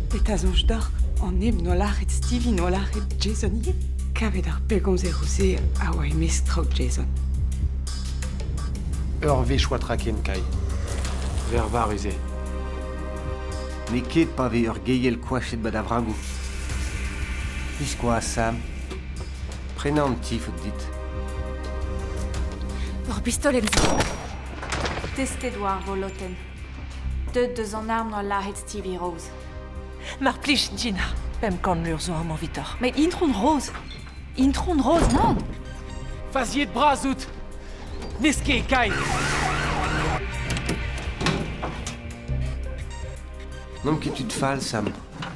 Petra soñj deoc'h an neb n'oa lâret Stevie n'oa lâret Jason ivez? Kavet ar pellgomzeroù-se a oa e-mesk traoù Jason. Ur wech oa traken, Kai. Vervarus eo. N'eo ket pa vez ur geiel koachet ba da vragoù. Biskoazh, Sam. Prenañ an ti faot dit. Ur pistolenn zo. Testet oa ar volotenn. Deuet deus an arm 'noa lazhet Stevie Rose. Mar plij, Gina, 500 lur zo amañ evitoc'h. Met Intron Rose, Intron Rose, nann! Faziet bras out! N'ez ket, Kai! N'omp ket tud fall, Sam.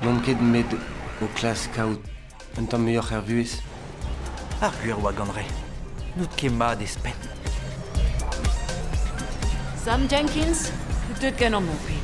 N'omp ket met o klask kaout un tamm muioc'h er vuhez. Ar gwir oa gant re. N'out ket mat ez penn. Sam Jenkins, deuet ganeomp ho ped.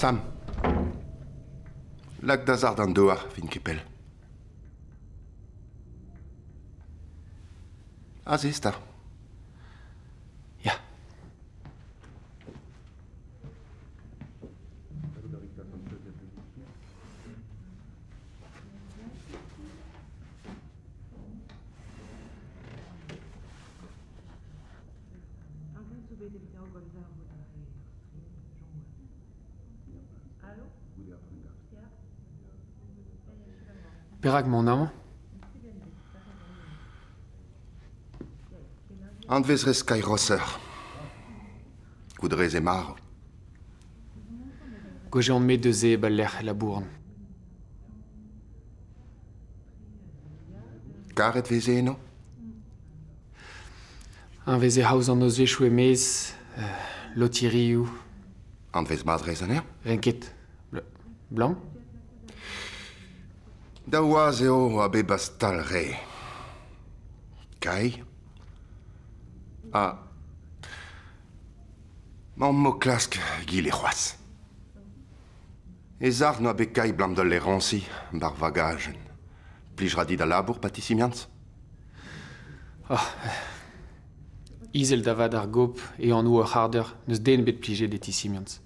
Sam, lak da sac'h d'an douar, fin ket pell. Azez 'ta. Ya. Perak mont amañ? Anvez rez Kai Rosser. Goudrez eo marv. Gwejet on-me deus e ba lec'h e labouran. Karet 'veze eno? Eñ 'veze aoz an nozvezhioù e-maez, lotirioù. Anvez mat 'rez anezhañ? Ren ket. Blanc? Daou waz eo a bep a stal re. Kai? Ha 'maomp o klask egile c'hoazh. E sac'h 'noa bet Kai 'blam da laeroñsi 'bar vagajenn. Plij 'ra dit al labour, Patissimians? Oh, izel da vat ar gop e anv ur c'hardeur, n'eus den ebet plijet e ti Simians.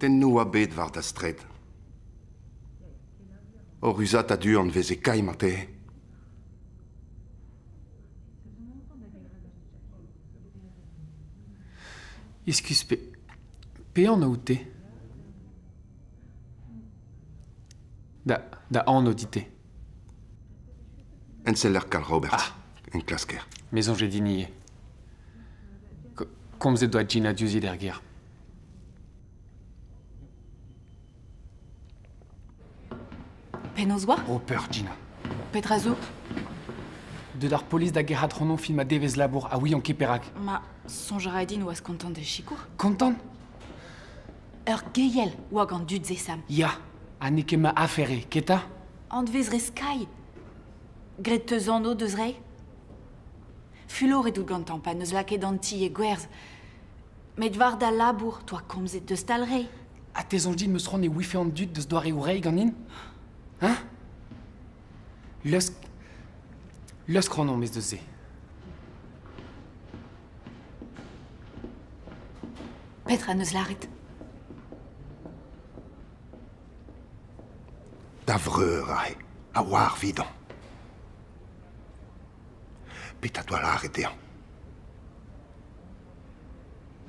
Tennoù oa bet war da straed. O ruzat a-du an veze kai marteze. Excuse pe pe anv out-te? Da, da anv dit-te. Enseller Karl Roberts, ah. Enklasker. Me soñje din ivez. Komzet doa Gina diouzhit er gêr. Penaos oa? Ro peur, Gina. Petra zo? Deut ar polis da gerc'hat c'honon fin ma devezh labour a ouian ket perak. Ma soñj a rae din oas kontant d'e sikour. Kontant? Ur geiel oa gant dud-se, Sam. Ya, ha n'eo ket ma afer eo, keta? Anvez re Sky. Graet 'teus anv deus re? Fuloret out gantañ pa 'neus lakaet an ti e gwerzh. Met war da labour 'toa komzet deus tal-re. Ha te soñj dit 'meus c'hoant e ouife an dud deus doareoù reiñ ganin? Hein? Lusk. Lusk ran mez deus se. Petra neus laret. Da vreur ahe, a war vidon. Petra doa laret dezhañ.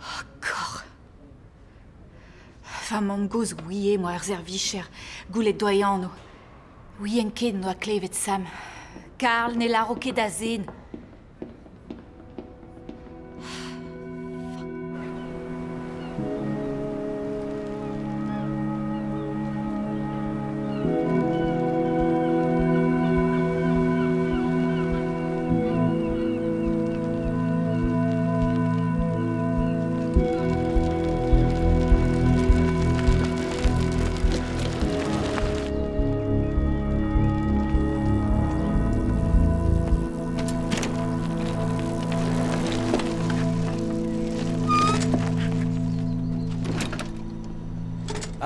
Oh, kor. Va mamm gozh ouie moa ur servicher, goulet doa e anv. Ouien ket noa klevet Sam. Karl ne laro ket da zen.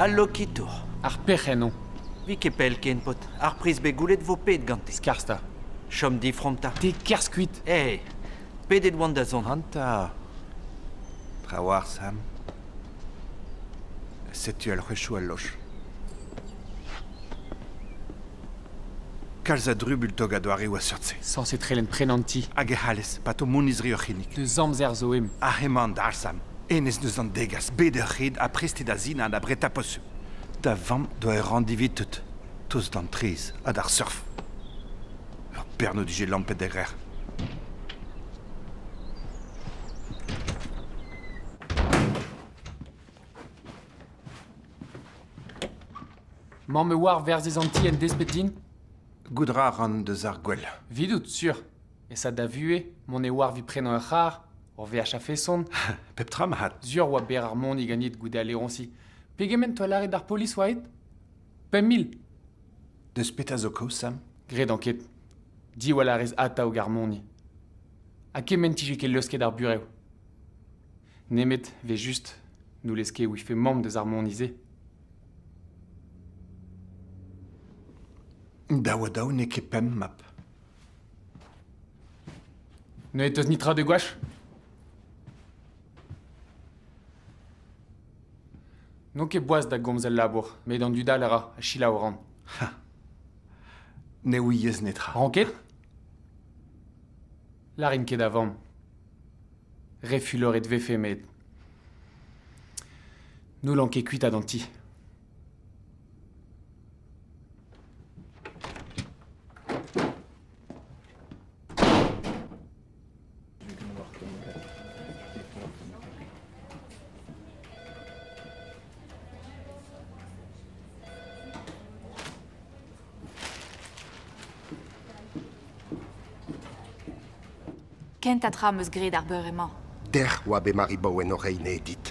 Allo kitour. Ar pec'hen on. Vi ket pell ken, pot. Ar priz bet goulet vo pet gante. Skarsta. Chom difronta. Te kerzh kuit. Hey, pedet oan da zont. Hanta. Trawar, Sam. Setu al c'hwechou al loch. Kalz a drubul tog a doare oa seurt-se. Sans e trelen prenanti. Hag e c'hallez, pato moniz ri ur c'hinnig. Deus amzer zo em. Ar hemañ d'ar Sam. Enez neus an degas, bet ur c'hed ha prestet da zin an a breta possu. Da vamm doa ur randivit tout. Toz d'an trez ha d'ar surf. Ur perno dije lampet da grec'h. Mamm me war verzez an ti en despet din? Goudra ran deus ar gwell. Vidout, sur. E sa da vue, mon e war vi prenañ ur c'har, ur veach a feson. Pep tra ma hat. Zur oa ber ar moni ganit goude aleronsi. Pegement toa laret d'ar polis oa et? 5000. Deus petra zo kaoz, Sam? Gret anket. Diwall a rez atav gar moni. Ha kement tije ket leusket ar burev. Nemet, ve just, nou leske ouife mamm deus ar moni-se. Daou ha daou n'eo ket pemp map. Ne eus nitra de gwach? N'on ket boaz da gomz al labour, met an dudal a ra, a selaou ran. Ha. Ne ouiez netra. Ran ket? Larin ket a vamm. Re fuloret vefe met. N'houlan ket kuit ad an ti. Kent a tra meus graet ar beure-mañ. Dec'h oa bet Mari Bowen o reiñ ne dit.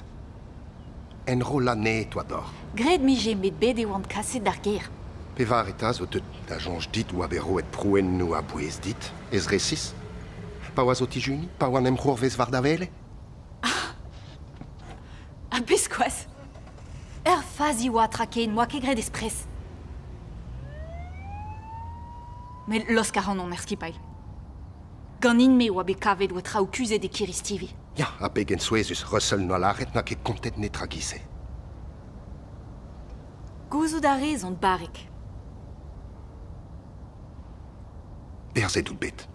En rolla ne toa d'or. Graet mije met bet e oant kaset d'ar gêr. Pevar eta zo deut da soñj dit oa bet roet prouennoù a-bouez dit, ez resis. Pa oa zo tijuni, pa oa en em c'hourvez war da wele. Ah, biskoazh. Ur fazi oa tra ken, moa ket graet espres. Met laosk ac'hanon er skipailh. Ganin me oa bet kavet oa traoù kuzhet e Kiristivi. Ya, ha pegen souezhus, Russell noa lâret na ket kontet netra giz-se. Gouzout a rez on barrek. Berzet out bet.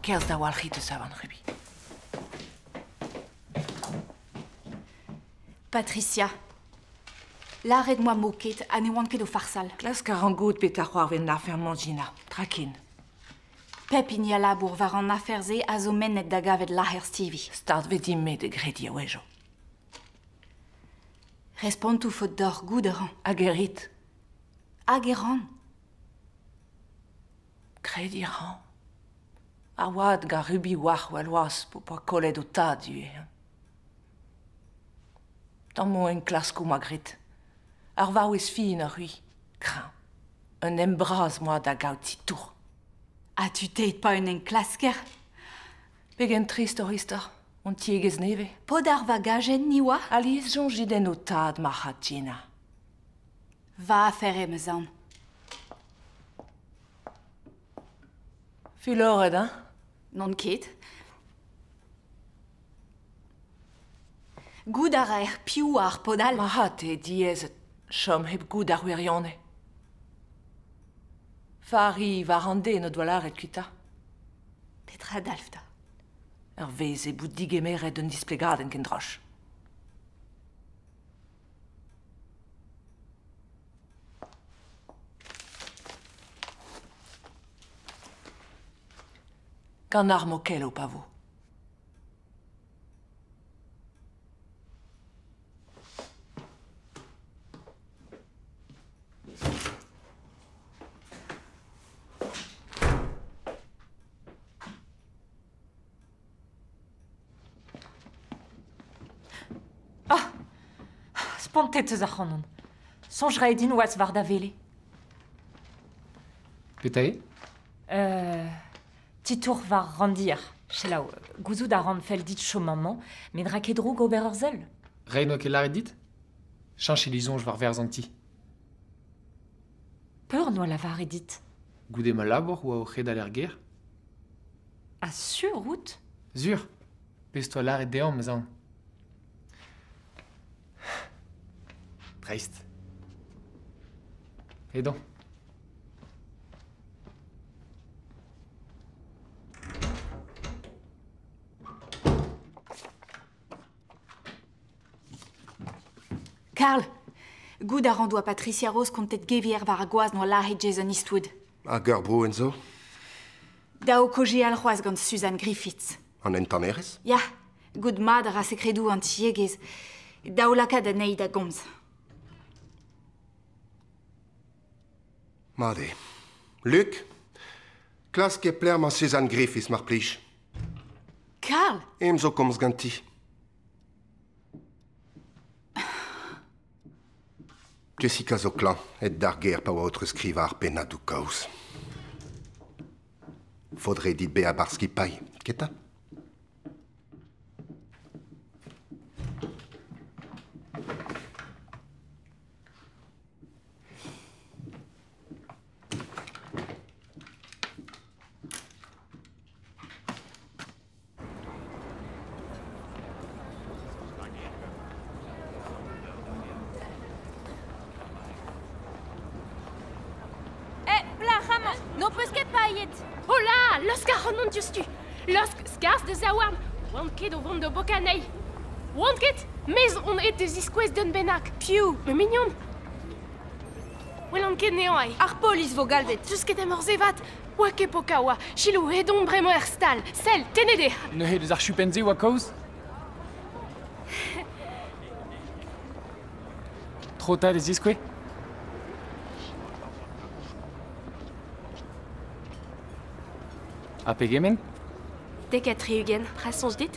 Kerzh da walc'hiñ da savan, Ruby. Patricia. Lâret 'moa 'mo ket ha ne oan ket o farsal. Klask a ran goût petra c'hoarvez en afer-mañ, Gina. Tra ken. Pep hini a labour war an afer-se a zo mennet da gavet lazher Stevie. Start 'vez din-me da grediñ a-wezhioù. Respontoù faot deoc'h goût a ran. Hag e rit. Hag e ran. Krediñ a ran. Ar oad gant Ruby oac'h well-wazh p'ho poa kollet ho tad ivez. Tammoù enklaskoù 'moa graet. Ar vaouez fin oc'h c'hwi, kreñv. Un hent bras 'moa da gaout titour. Ha tu teet pa un enklasker? Pegen trist hoc'h istor, hon tiegezh nevez. Paotr ar vagajenn ni oa? Alies soñjit en ho tad, marc'had Gina. Va afer eo, 'm eus aon. Fuloret, hein? N'on ket. Goût a raer piv oa ar paotr all. Marc'had eo diaezet chom hep goût ar wirionez. Fari war an den o doa lâret kuita. Petra dalv da? Ur wezh eo bout digemeret un displegadenn ken droch. Gant ar mokelo pa vo. Ah Spontet eus ac'hanon. Soñj 'rae din oas war da wele. Petra eo? Titour war ranndir. Selaou, gouzout a ran fell dit chom amañ, met ne ra ket droug ober ur sell. Reiñ n'oa ket lâret dit? Cheñchet he soñj war verzh an ti. Peur 'noa lavaret dit? Goude ma labour oa o c'hedal er gêr. Ha sur out? Sur. Pezh 'toa lâret dezhañ, 'm eus aon. Dreist. Edo. Karl, goût a ran doa Patricia Rose kontet gevier war ar gwaz 'noa lazhet Jason Eastwood. Hag ur brouenn zo? Dav kaozeal c'hoazh gant Suzanne Griffiths. An entanerez? Ya, goût mat a ra sekredoù an tiegezh. Dav lakaat anezhi da gomz. Mat eo. Luc, klask e pelec'h emañ Suzanne Griffiths, mar plij. Karl! Eñ zo komz ganti. Jessica zo klañv, aet d'ar gêr pa oa o treuzskrivañ ar pennadoù kaoz. Faot re dit bezañ barzh skipailh, keta? Eh, plac'h amañ, n'ho peus ket paeet. Hola, laosk ac'hanon diouzhtu. Laosk skarzh da zaouarn. Oan ket o vont da bokañ anezhi. Oan ket, mez on aet da ziskouez d'un bennak. Piv, ma mignon? Welan ket anezhañ. Ar polis 'vo galvet. N'eus ket em ur vat. Oa ket poka oa. Selaou, edon bremañ er stal. Sell, tennet eo. Neuze deus ar chupenn-se oa kaoz? Tro 'ta da ziskouez. Ha pegement? 70, ra soñj dit?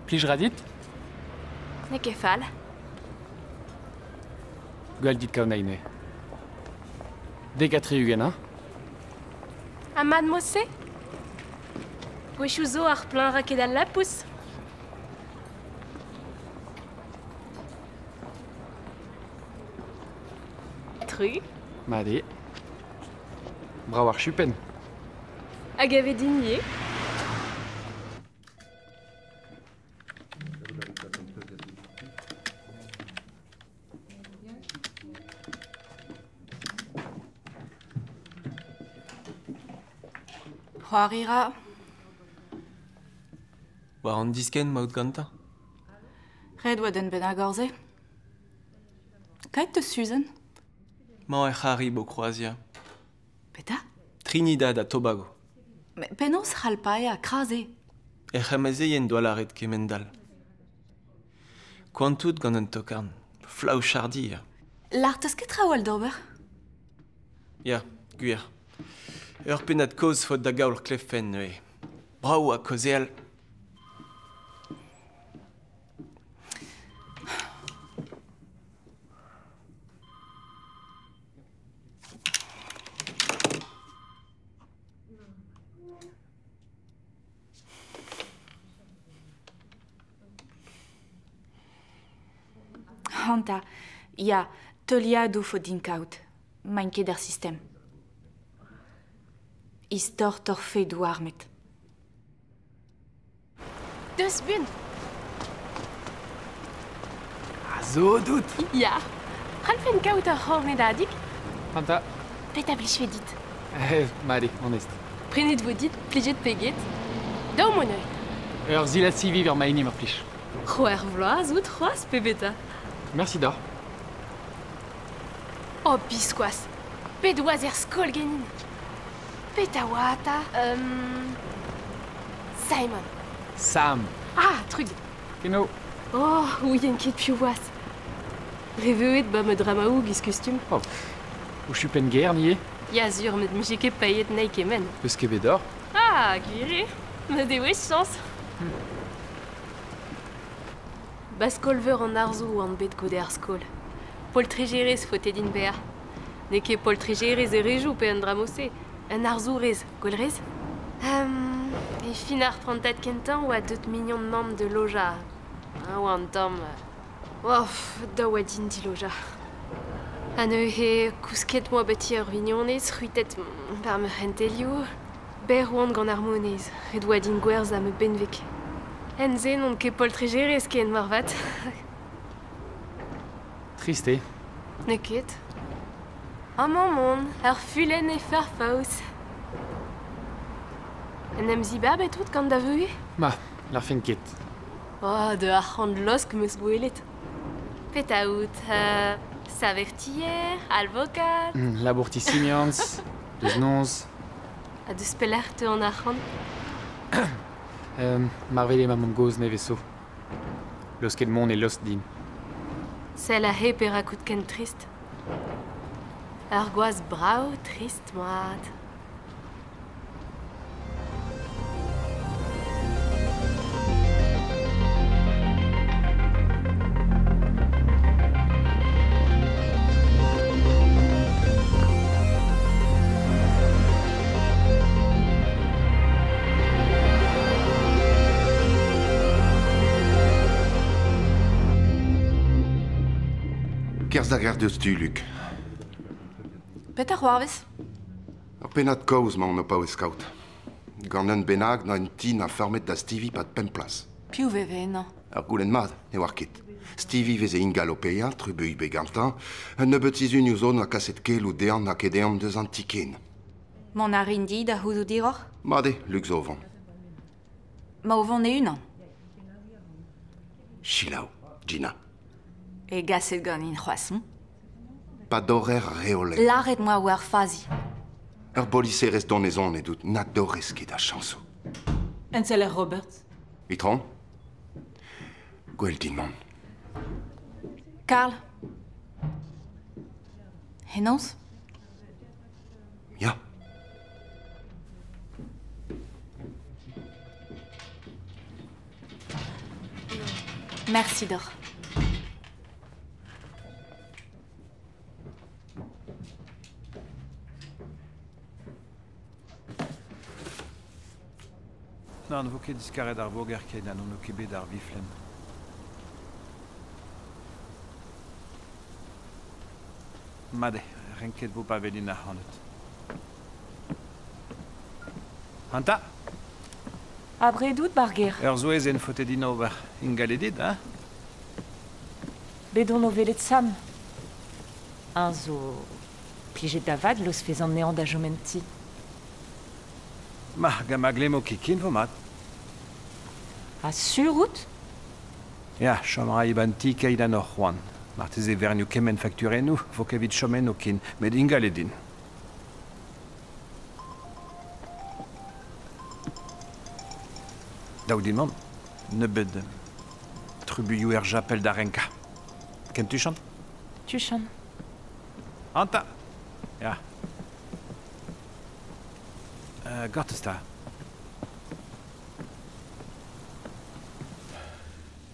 Plij 'ra dit? N'eo ket fall. Gwell dit kaout anezhe. 70, hein? Ha mat mod-se? Gwechoù zo ar pluñv 'ra ket al lapous. Tru. Mat eo. Brav ar chupenn. Hag a vez din ivez. C'hoari ra. War an diskenn 'maout gantañ? Ret oa d'un bennak se. Kaet teus Susan? Mañ er C'harib o Kroazia. Petra? Trinidad ha Tobago. Met penaos c'hall paeañ kras eo? Hec'h amezeien doa lâret kemend-all. Koant out gant un tokarn. Flaouchardi. Lâr 'teus ket traoù all d'ober? Ya, gwir. Ur pennad kozh faot da gaoul klevfen neuze. Brav ha kaozeal. Ac'hanta, ya, teuliadoù faot din kaout. Maint ket er sistem. Istor torfedoù armet. Deus buan! A zo dout! Ya. C'hallfen kaout ur c'hornedadig? Fanta. Petra blijfe dit? Eh, mat eo, onest. Prenet vo dit, plijet pe get. Daou mo neuze. Ur zilhad sivi war ma hini, mar plij. C'hwec'h vloaz out c'hoazh pe beta? Mersi deoc'h. Oh, biskoazh! Bet oas er skol ganin. Petra oa 'ta? Um, Simon. Sam. Ah, trug. Keno. Oh, ouien ket piv oas. Reveuet ba ma dramaoù giz kustum. Oh, o chupenn ger ivez? Ya sur, met 'mije ket paeet anezhi kement. Peus ket bet deoc'h? Ah, gwir eo. Ma dewezh chañs. Ba skol-veur an arzoù oan bet goude ar skol. Poltrejerez faote din bezañ. N'eo ket poltrejerez erejoù pe an dra-se, un arzourez, gwell 'rez? E fin ar prantad kentañ oa deut mignon mamm da lojañ. A oa an tamm... Oh, dav oa din dilojañ. Ha neuze, kousket 'moa bet ur vignonez, c'hwitet war ma c'hentelioù. Berr oan gant ar moneiz, ret oa din gwerzhañ ma benveg. En-se n'on ket poltrejerez ken moarvat. Trist eo. N'eo ket. Amañ 'maon, ur fulenn e farfaoz. En em zibabet out gant da vuhez? Ma, lârfen ket. Oh, da arc'hant laosk 'm eus gwelet. Petra out? Saver tier, alvokad? Labour ti Simians, deus noz. Ha deus pelec'h teu an arc'hant? Marvet eo ma mamm-gozh nevez zo. Laosket mont e lost din. Sell aze perak out ken trist. Ur gwaz brav, trist mat. Kerzh da gêr diouzhtu, Luc. Petra c'hoarvez? Ur pennad kaoz 'maon o paouez kaout. Gant un bennak 'na un ti 'na feurmet da Stevie 'pad pemp plas. Piv 'veve ennañ? Ur goulenn mat, ne oar ket. Stevie 'veze ingal o paeañ, trubuilh bet gantañ. Un nebeud sizhunioù zo 'noa kaset keloù dezhañ n'a ket ezhomm deus an ti ken. Mont a rin di da c'houzout hiroc'h? Mat eo, Luc zo o vont. Ma o vont e-unan. Selaou, Gina. E gaset ganin c'hoazh, hm? Pa dorrer reolenn. Lâret 'moa oa ur fazi. Ur boliserez donezonet out, na dorrez ket a chañsoù. Enseller Roberts. Itron? Gwell din mont. Karl. Henoz? Ya. Mersi deoc'h. Na, ne vo ket diskaret ar voger ken ha n'on ket bet ar viflenn. Mat eo, renket vo pa welin ac'hanout. Hanta! Abred out 'bar gêr. Ur souezhenn faote din ober. Ingal eo dit, hein? Bet on o welet Sam. Eñ zo plijet da vat laosfez anezhañ da chom en ti. Ma, gant ma glemmo ket ken vo mat. Ha sur out? Ya, chom a ra e-ban ti keit an hor c'hoant. Marteze vernioù kement fakturennoù, vo ket evit chom eno ken, met ingal eo din. Dav din mont. Nebeut trubuilhoù er japel da renkañ. Ken tuchant? Tuchant. Anta! Ya. Gortoz 'ta.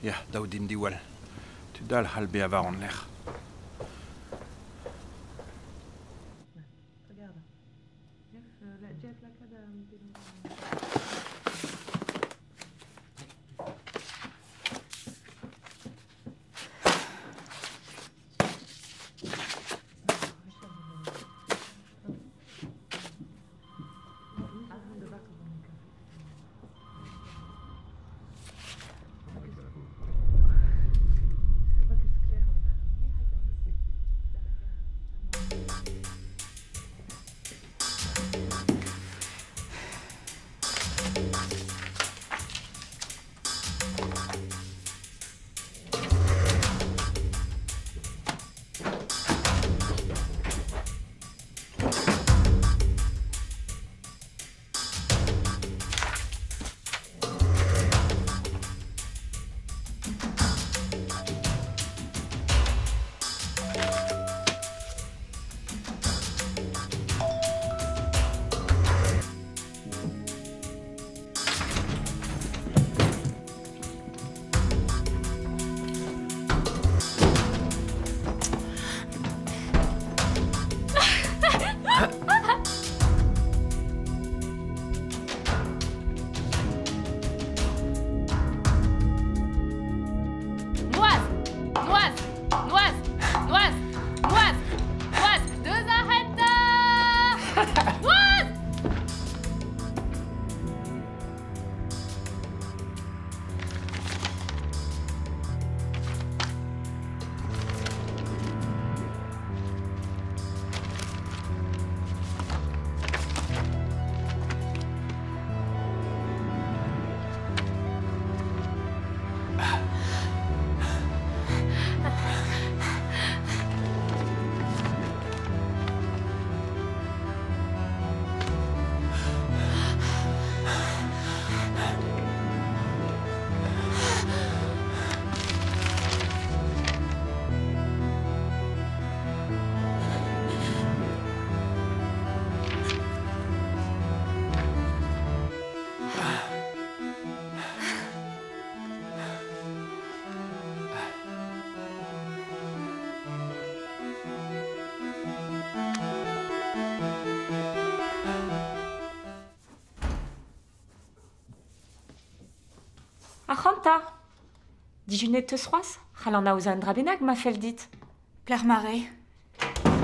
Ya, dav dimp diwall. Tud all c'hall bezañ war hon lerc'h. Noaz! Noaz! Noaz! Noaz! Noaz! Noaz! Deus ar c'hentañ! Noaz! Ac'hanta! Dijunet 'teus c'hoazh? C'hall an aozañ un dra bennak ma fell dit. Pelec'h mare?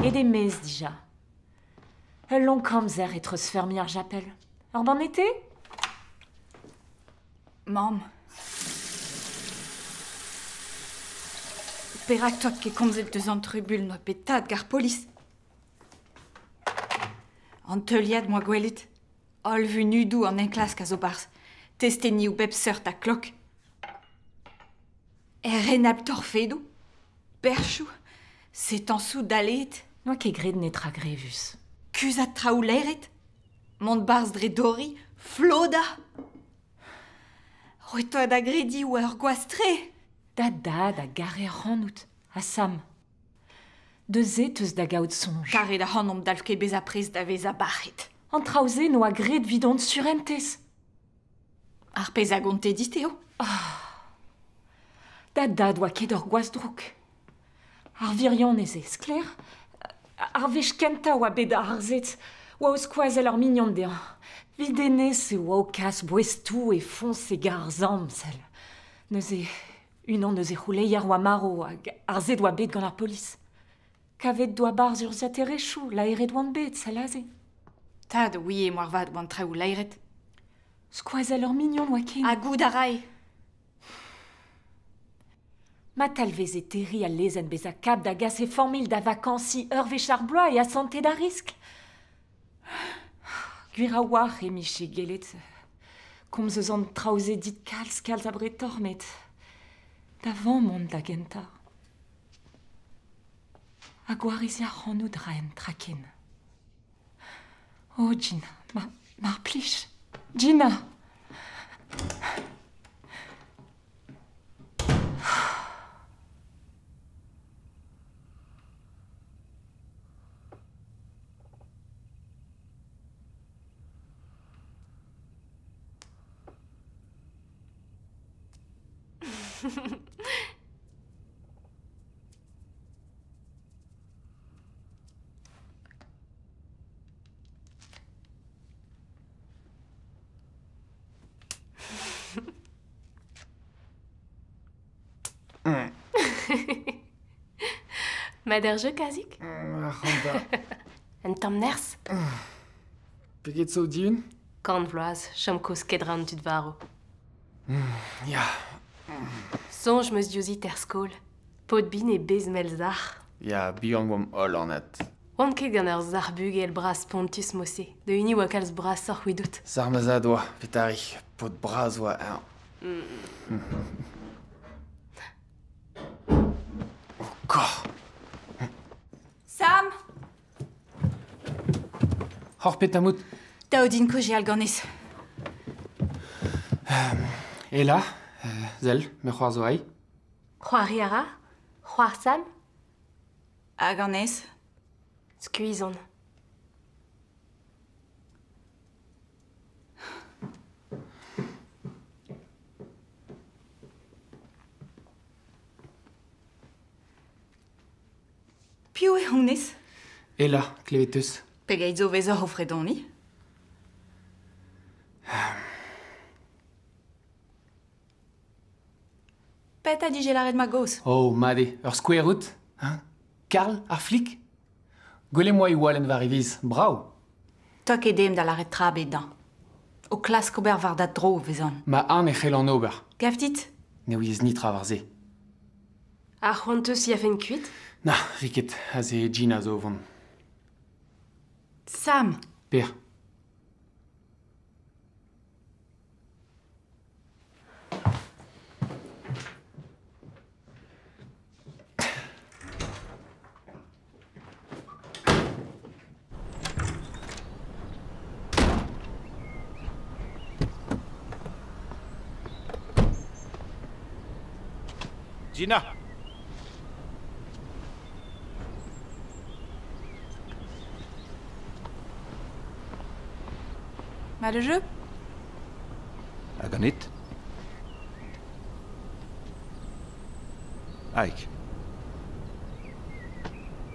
Aet e-maez dija. Ul lonk amzer e treuzfeurmiñ ar japel. Ur banne te? Mamm. Perak 'toa ket komzet deus an trubuilh 'noa bet tad g'ar polis? An teuliad 'moa gwelet. Holl vunudoù an enklask a zo 'barzh. Testenioù bep seurt ha klok. Er renabl torfedoù, perchoù, setañsoù daleet. N'oa ket graet netra grevus. Kuzhat traoù laeret, mont 'barzh dre dorriñ, flodañ. Roit oa da grediñ oa ur gwaz-tre. Da dad a gare ac'hanout, ha Sam. Deus se 'teus da gaout soñj. Karet ac'hanomp dalv ket bezañ prest da vezañ bac'het. An traoù-se n'oa graet 'vit hon surentez. Ar pezh a gonte dit eo. Da dad oa ket ur gwaz drouk. Ar wirionez eo, sklaer. Ar wech kentañ oa bet harzet oa o skoazell ur mignon dezhañ. 'Vit hennezh e oa o kas boestoù e foñs e garr-samm, sell. Neuze, unan eus e c'houleier oa marv hag harzet oa bet gant ar polis. Kavet doa 'barzh urzhiataerezhioù, laeret oant bet, sell aze. Tad a ouie moarvat oant traoù laeret. Skoazell ur mignon oa ken. Ha goût a rae. Ma talveze terriñ al lezenn bezañ kap da gas e familh da vakañsiñ ur wech ar bloaz e asante d'ar riskl. Gwir a-walc'h emiche gellet komz eus an traoù-se dit kalz kalz abretoc'h met da vamm on da gentañ. Ha gwareziñ ac'hanout 'raen traken. Oh Gina, mar plij, Gina! Mat ar jeu, Kazik? Ac'hanta. Un tamm nerzh? Peget zo dihun? Kant vloaz, chom kousket 'ra an tud varv. Ya. Soñj 'm eus diouzhit er skol. Paotr bin e bez mell sac'h. Ya, bihan oamp holl anat. Oan ket gant ur sac'h bugel bras spontus mod-se. Da hini oa kalz brasoc'h 'vidout. Sac'h ma zad oa, petari. Paotr bras oa eñ. Oh, kor! Sam! Hor petamout. Dav din kaozeal ganez. Ela, sell, me c'hoar zo aï. C'hoari a ra? C'hoar Sam? Ha ganez? Skuizh on. Piv eo honnezh? Ela, klevet 'teus? Pegeit zo 'vezoc'h o fredoniñ? Petra dije lâret ma gozh? Oh, mat eo, ur skouer out, hein? Karl, ar flik? Gwelet 'm boa e walenn war e viz, brav! Toa ket deomp da lâret tra ebet dezhañ. O klask ober war da dro e vezan. Ma an e c'hellan ober. Gav dit? Ne ouiez netra war se. Ar c'hoant 'teus yafen kuit? Na, ri ket, aze eo Gina zo o vont. Sam! Per. Gina! Mat eo jeu? Ha ganit? Ike.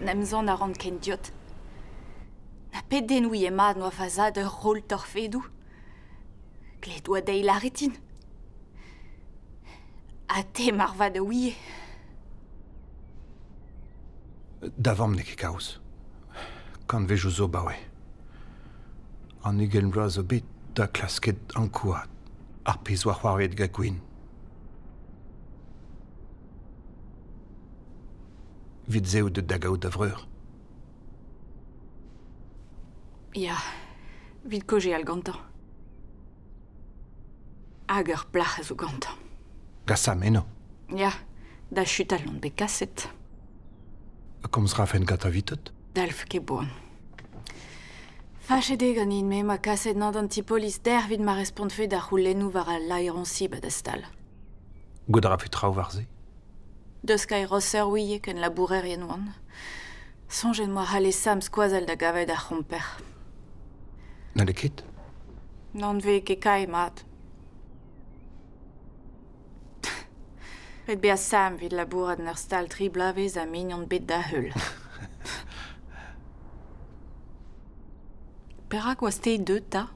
N'em zont a ran ken diot. Na pet den ouie mat n'oa va zad ur roll torfedoù. Glet oa dezhi lâret din. Ha te marvat a ouie. Da vamm n'eo ket kaoz. Kantvejoù zo 'baoe. An 20 vloaz zo bet da klasket ankouaat ar pezh oa c'hoarvezet gant Gwyn. Evit se out deut da gaout da vreur. Ya, evit kaozeal gantañ. Hag ur plac'h a zo gantañ. Gant eno. Ya, da chutal on bet kaset. Komz 'rafen gantañ evitot? Dalv ket boan. Fachet eo ganin-me ma kaset 'nañ d'an ti-polis dec'h evit ma respontfe da c'houlennoù war al laeroñsi ba da stal. Goût a rafe traoù war se? Deus Kai Rosser ouie ken labourerien oan. Soñjet 'moa c'halle Sam skoazell da gavet ar c'homper. N'halle ket? N'anvez ket Kai mat. Ret bezañ Sam evit labourat en ur stal tri bloavezh ha mignon bet da heul. Perak oas-te deuet 'ta?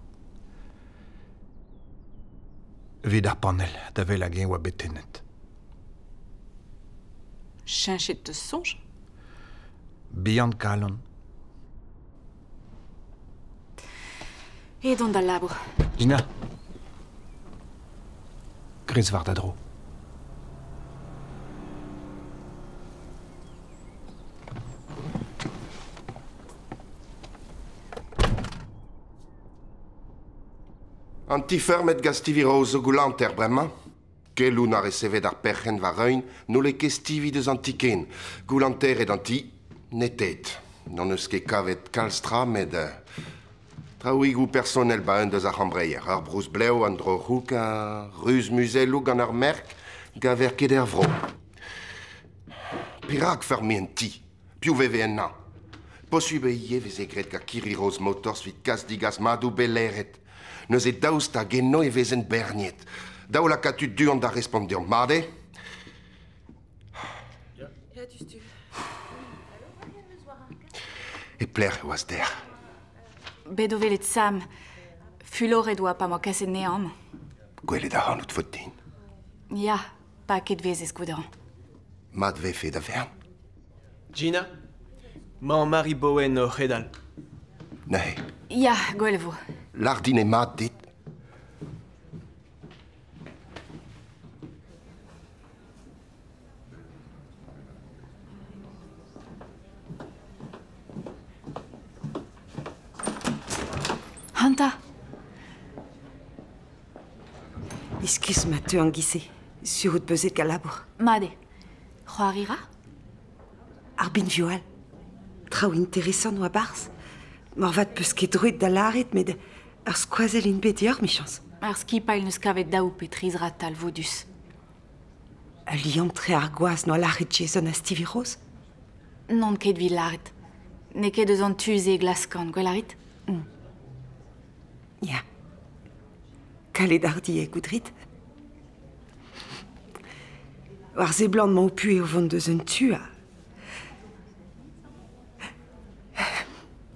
Evit ar panell da wel hag-eñ oa bet tennet. Cheñchet 'teus soñj? Bihan kalon. Aet on d'al labour. Gina, grez war da dro. An ti fermet gant Stevie Rose zo goulanter bremañ. Keloù na resevet ar perc'henn war-eeun n'holle ket Stevie deus an ti ken. Goulanteret an ti, netet. N'hon eus ket kavet kalz tra met traoùigoù personel ba un deus ar c'hambreier. Ur broust-blev, an dro-c'houk, ar ruz-muzelloù gant ar merk gaver ket er vro. Perak feurmiñ un ti? Piv veve ennañ? Posubl eo ivez veze graet gant kirri Rose Motors evit kas-digas madoù bet laeret. Neuze daoust hag eno e vezent berniet. Dav lakaat tud du-hont da respont deomp mat eo? E pelec'h e oas dec'h? Bet o welet Sam. Fuloret oa pa 'moa kaset anezhañ amañ. Gwelet ac'hanout faot din. Ya, paket 'vezez goude. Mat 'vefe da vern. Gina, 'mañ Mary Bowen o c'hedal. Neuze. Ya, gwell e vo. Lâr din eo mat dit. Hanta. Iskis ma teu an giz-se. Sur out beuzet gant labour. Mat eo. C'hoari 'ra? Ar binvioù all. Traoù interesant oa 'barzh. Moarvat 'peus ket droed da lâret met ur skoazell int bet deoc'h 'michañs. Ar skipailh 'neus kavet daou pe tri zra talvoudus. Ul liamm tre ar gwaz 'noa lâret Jason ha Stevie Rose? N'on ket 'vit lâret. N'eo ket eus an tu-se e glaskan, gwell a rit? Ya. Kalet hardi eo goût War seblant emañ ho puhez o vont deus un tu ha...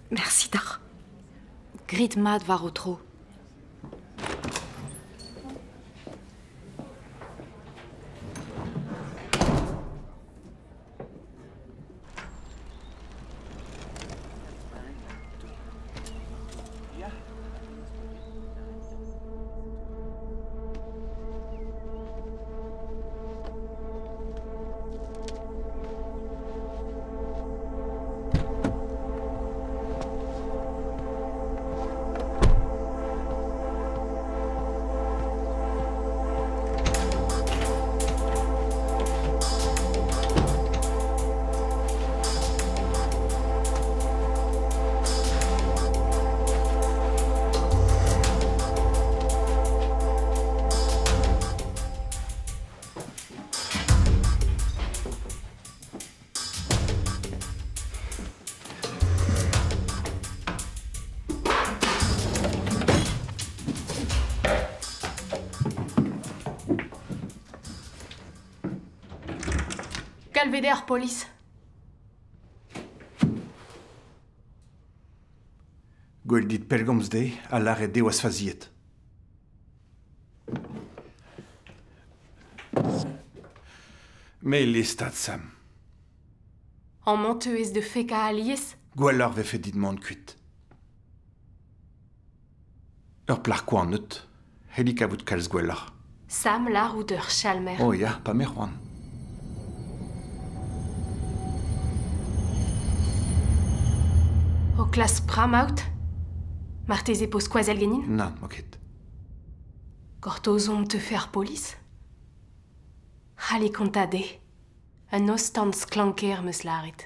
Merci deoc'h. Grit mat war ho tro. Galvet eo ar polis. Gwell dit pellgomz dezhe ha lâret dezhe oas faziet. Me listad, Sam. Amañ 'teuez da fekañ alies? Gwelloc'h 'vefe dit mont kuit. Ur plac'h koant out. C'helli kavout kalz gwelloc'h. Sam lâr out ur chalmer. Oh ya, pa me c'hoant. O klask pram out? Marteze 'po skoazell ganin? Nann, 'mo ket. Gortozomp 'teufe ar polis? C'halli kontañ dezhe. Un ostan sklanker 'm eus lâret.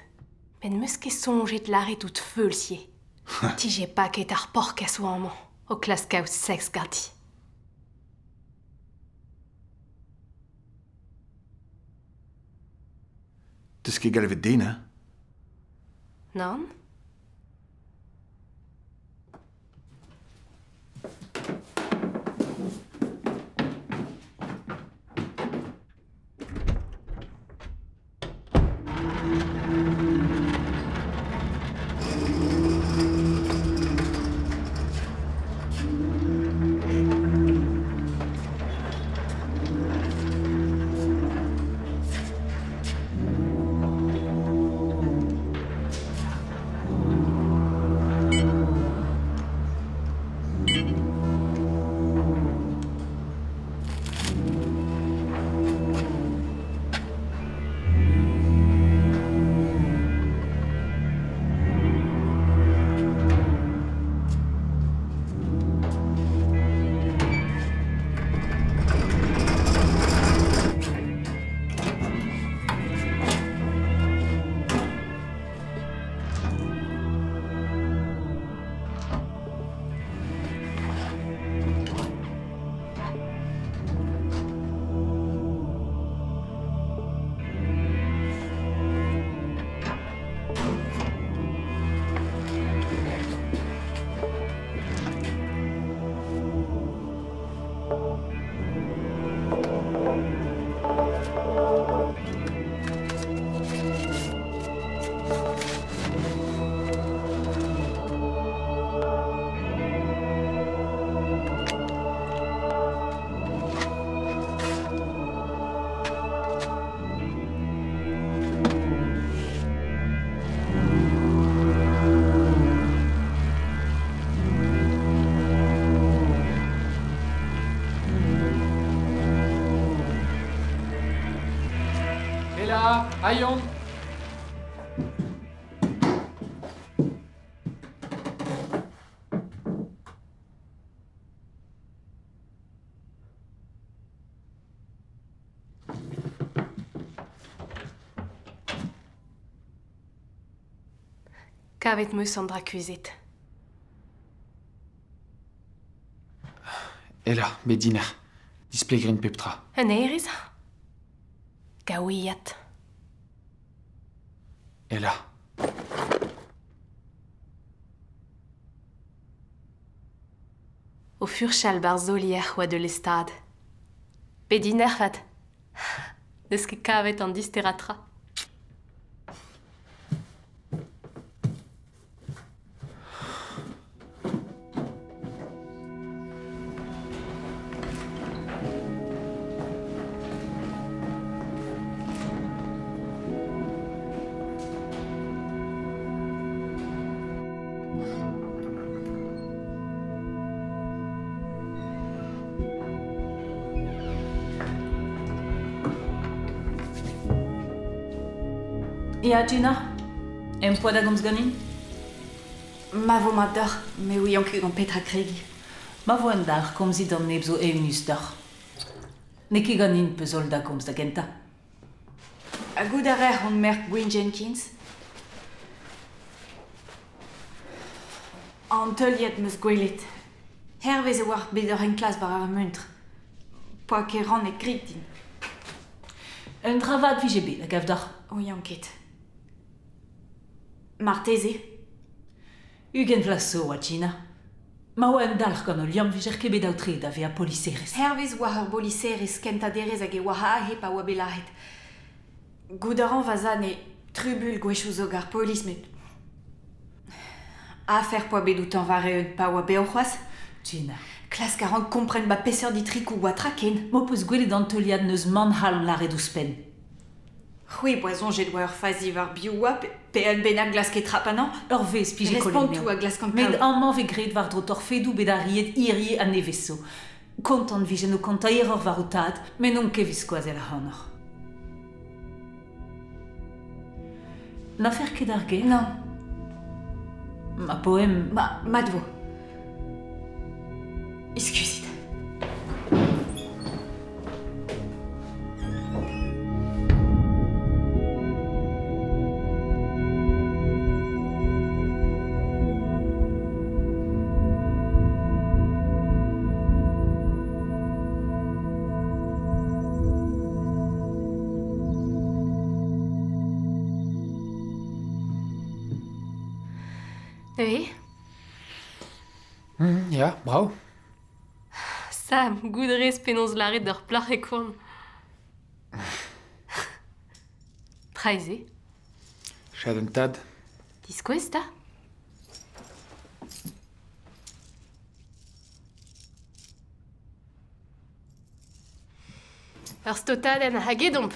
Met 'm eus ket soñjet lâret out feuls ivez. 'Tije paket ar porkas oa amañ, o klask kaout seks ganti. 'Teus ket galvet den, hein? Nann. Ya, aion. Kavet 'm eus an dra kuzhet. Ela, bet dinec'h. Displeg 'rin pep tra. Un hêrezh? Gaouiat. Ela. O furchal 'barzh solier 'oa deus lestad. Bet dinec'h 'vat. N'eus ket kavet an disterañ tra. Ya, Gina, em poa da gomz ganin? Ma vo mat deoc'h, me ouian ket gant petra kregiñ. Ma vo un dalc'h, komzit d'an neb zo eeunus deoc'h. N'eo ket ganin peus holl da gomz da gentañ. Ha goût a raec'h hon merc'h Gwyn Jenkins? An teuliad 'm eus gwelet. Hervez e oac'h bet oc'h enklask war ar muntr. Poa ket rannet grit din. Un dra vat 'vije bet, a gav deoc'h? Ouian ket. Marteze. 20 vloaz zo oa Gina. Ma oa un dalc'h gant ho liamm 'vijec'h ket bet aotreet da vezañ poliserez. Hervez oa ur boliserez kentañ derez hag e oa aze pa oa bet lazhet. Goût a ran va zad ne trubuilh gwechoù zo gant ar polis met afer 'poa bet outañ war-eeun pa oa bev c'hoazh. Gina. Klask a ran kompren 'ba peseurt itrikoù 'oa tra ken. M'ho peus gwelet an teuliad n'eus mann c'hall lâret ouzhpenn. C'hwi 'boa soñjet 'oa ur fazi war biv 'oa pe un bennak 'glaske trapañ 'nañ? Ur wezh 'pije kollet anezhañ. Respontoù a glaskan Met kaout. amañ 'vez graet war-dro torfedoù bet arriet hirie ha nevez zo. Kontant 'vijen o kontañ hiroc'h war ho tad, met n'on ket evit skoazell ac'hanoc'h. N'afer ket ar gêr? Nann. Ma poem... Ma, mat 'vo. Iskuzit. Neuze? Ya, brav. Sam, goût 'rez penaos lâret d'ur plac'h e koan. Traezhe. Chadenn tad. Diskouez 'ta. Ur stotadenn hag edomp.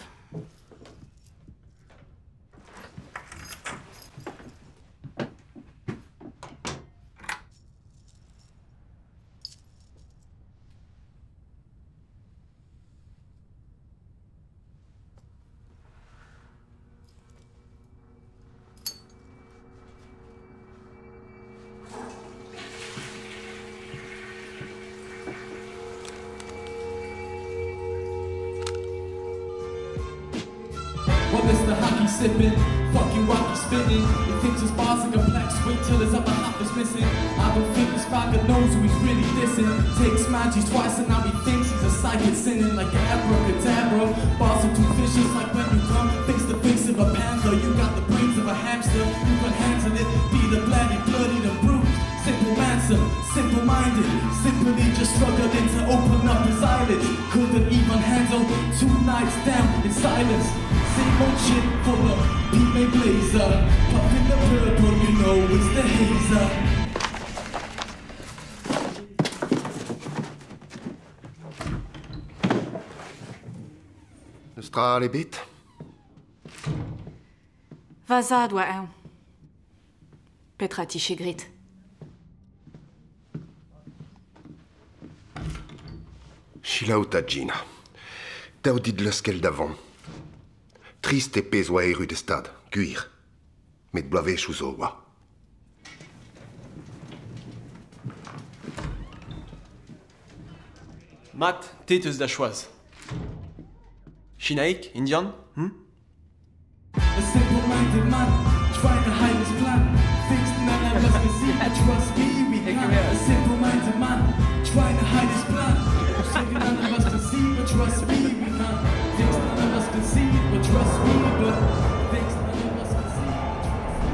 Well, Mr. Hockey sipping, fucking rocky spitting. He thinks his bars are complex, wait till his upper half is missing. I don't think this faggot knows who he's really dissing. Takes Maggies twice and now he thinks he's a psychic sinning like abracadabra. Bars are too vicious, like when you come face to face of a panther. You got the brains of a hamster, you can handle it. Be the bloody, bloody, the bruised. Simple manson, simple-minded, simply just struggling to open up his eyelids. Couldn't even handle two nights down in silence. Same old shit for the Pete Blazer. Puffin the purple, you know it's the hazer. N'eus tra all ebet? Va zad 'oa eñ. Petra 'tije graet? Selaou 'ta, Gina. Dav dit leuskel da vont. Trist e pezh oa erru d'e stad, gwir. Met bloavezhioù zo oa. Mat, te 'teus da choaz. Sinaeg, Indian, hm? A simple-minded man trying to hide his plan. Thinks none of us can see, but trust me, we can. A simple-minded man trying to hide his plan. Saying none of us can see, but trust me, we can. Thinks none of us can see, but trust me, but thinks none of us can see, but trust me.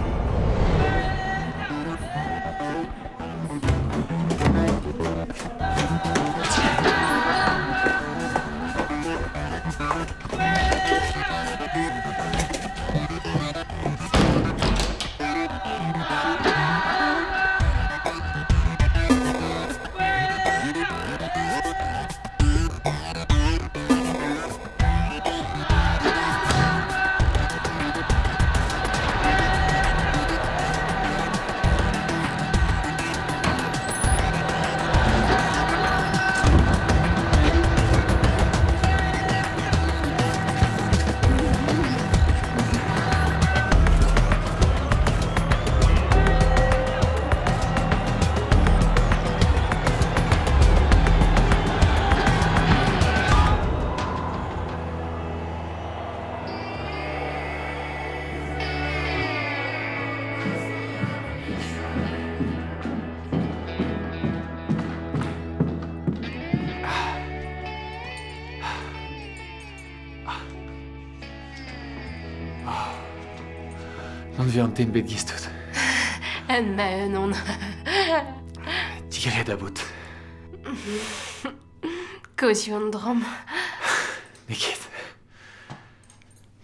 N'anvez an den bet gistot. En ma on. Digeriet da bout. Kozioù an dramm. N'eo ket.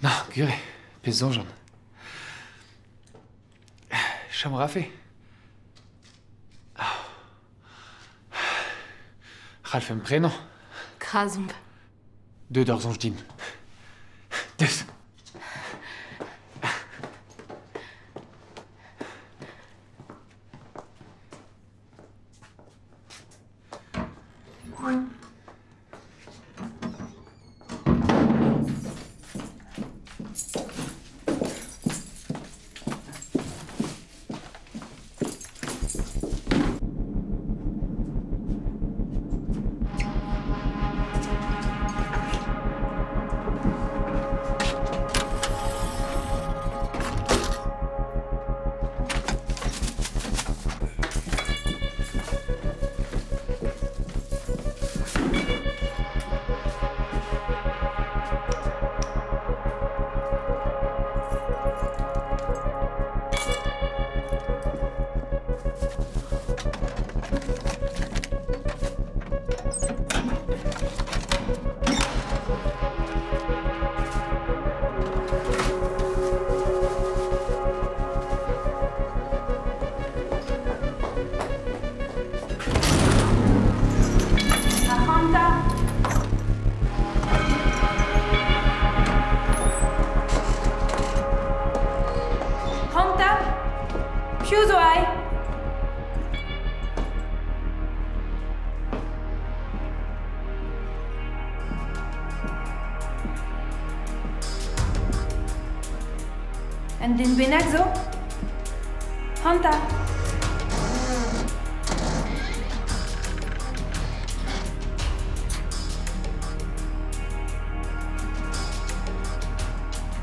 Na, gwir eo, pezh soñjan. Chom 'rafe. C'hallfemp prenañ. Krazomp. Deuet ur soñj din. Deus. Ac'hanta Piv zo aze? Un den bennak zo? Ac'hanta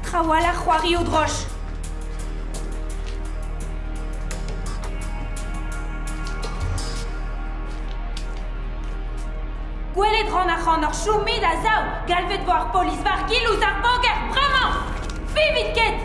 Trawalc'h c'hoarioù droch. Gwelet 'ran ac'hanoc'h chomit a-sav, galvet 'vo ar polis war gil ouzh ar voger, bremañ! Fivit ket!